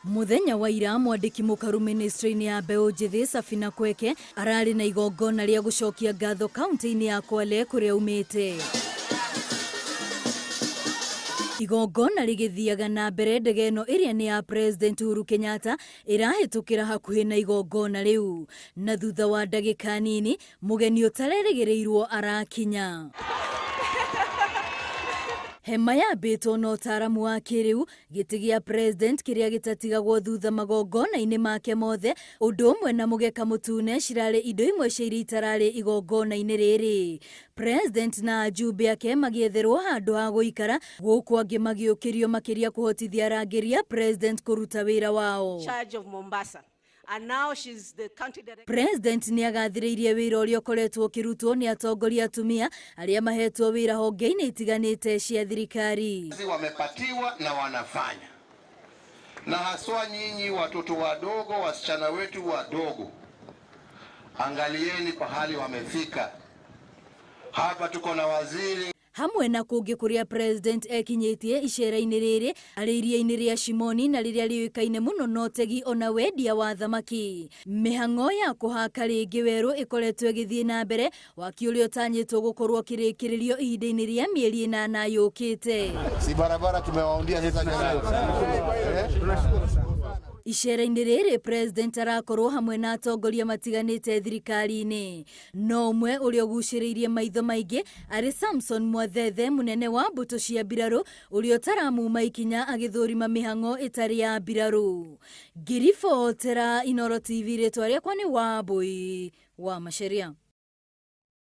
Mũthenya wa ira mwandĩki mũkaru ministry-inĩ ya mbeũ njĩthĩ Safina Kweke ararĩ na igongona rĩa gũcokia ngatho kaunti-inĩ ya Kwale kũrĩa aumĩte. Igongona rĩgĩthiaga na mbere ndege ĩno ĩrĩa nĩ ya President Uhuru Kenyatta ĩrahĩtũkĩra hakuhĩ na igongona rĩu na thutha wa ndagĩka nini Mũgeni ũtarerĩgĩrĩirwo arakinya. Hema yambĩtwo na ũtaaramu wa kĩrĩu, gĩtĩ gĩa president kĩrĩa gĩtatigagwo thutha magongona-inĩ make mothe, ũndũ ũmwe na mũgeka mũtune cirarĩ indo imwe cia iria itararĩ igongona-inĩ rĩrĩ. President na ajumbe ake magĩetherwo handũ ha gũikara, gũkũ angĩ magĩũkĩrio makĩria kũhotithia arangĩri a president kũruta wĩra wao. Charge of Mombasa. And now she's the county director. President nĩ agathĩrĩirie wĩra ũrĩa ũkoretwo ũkĩrutwo nĩ atongoria atumia arĩa mahetwo wĩra honge-inĩ itiganĩte cia thirikari. Kazi wamepatiwa na wanafanya, na haswa nyinyi watoto wadogo, wasichana wetu wadogo, angalieni pahali wamefika. Hapa tuko na waziri Hamwe na kũngĩ kũrĩa President ekinyĩtie icera-inĩ rĩrĩ arĩ iria-inĩ rĩa Shimoni na rĩrĩa rĩũĩkaine mũno na ũtegi ona wendia wa thamaki. Mĩhang'o ya kũhaka rĩngĩ werũ ĩkoretwo ĩgĩthiĩ na mbere, waki ũrĩa ũtanyĩtwo gũkorwo ũkĩrĩkĩrĩrio ihinda-inĩ rĩa mĩeri ĩnana yũkĩte. Si barabara tumewaundia sasa jamani. Icera-inĩ rĩrĩ President arakorwo hamwe na atongoria matiganĩte thirikari-inĩ. No ũmwe ũrĩa ũgucĩrĩirie maitho maingĩ arĩ Samson Mwathethe, mũnene wa mbũtũ cia mbirarũ ũrĩa ũtaramuma ikinya agĩthũrima mĩhang'o ĩtarĩ ya mbirarũ. Ngĩribotera Inooro TV rĩtwa rĩakwa nĩ Wambũi wa Macharia.